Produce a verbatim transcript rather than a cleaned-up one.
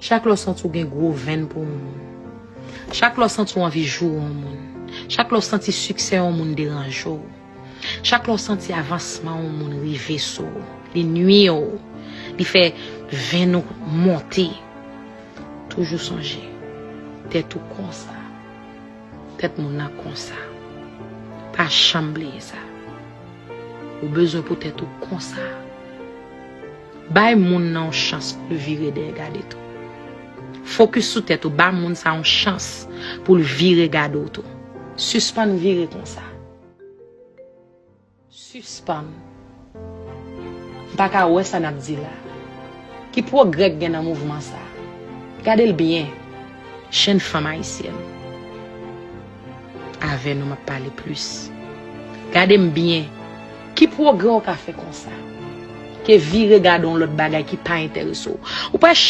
Chak lè w santi w gen gwo venn pou yon moun, chak lè w santi w anvi joure yon moun, chak lè w santi siksè yon moun deranje w, chak lè w santi avansman yon moun rive sou w, li nwi w, li fè venn ou monte, toujou sonje, tèt ou konsa, tèt moun nan konsa. Pa janm bliye sa. Ou bezwen pou tèt ou konsa. Bay moun nan yon chans pou l vire dèyè gade tou. Fokis sou tèt ou, ba moun sa yon chans pou l vire gade w tou. Sispann vire konsa. Sispann. M pa ka wè sa n ap di la. Ki pwogrè k gen nan mouvman sa? Gade l byen. Jenn fanm ayisyèn. Avè nou m ap pale plis. Gade m byen. Ki pwogrè w ka fè konsa? Ke vire gade yon lòt bagay ki pa enterese w. Ou pa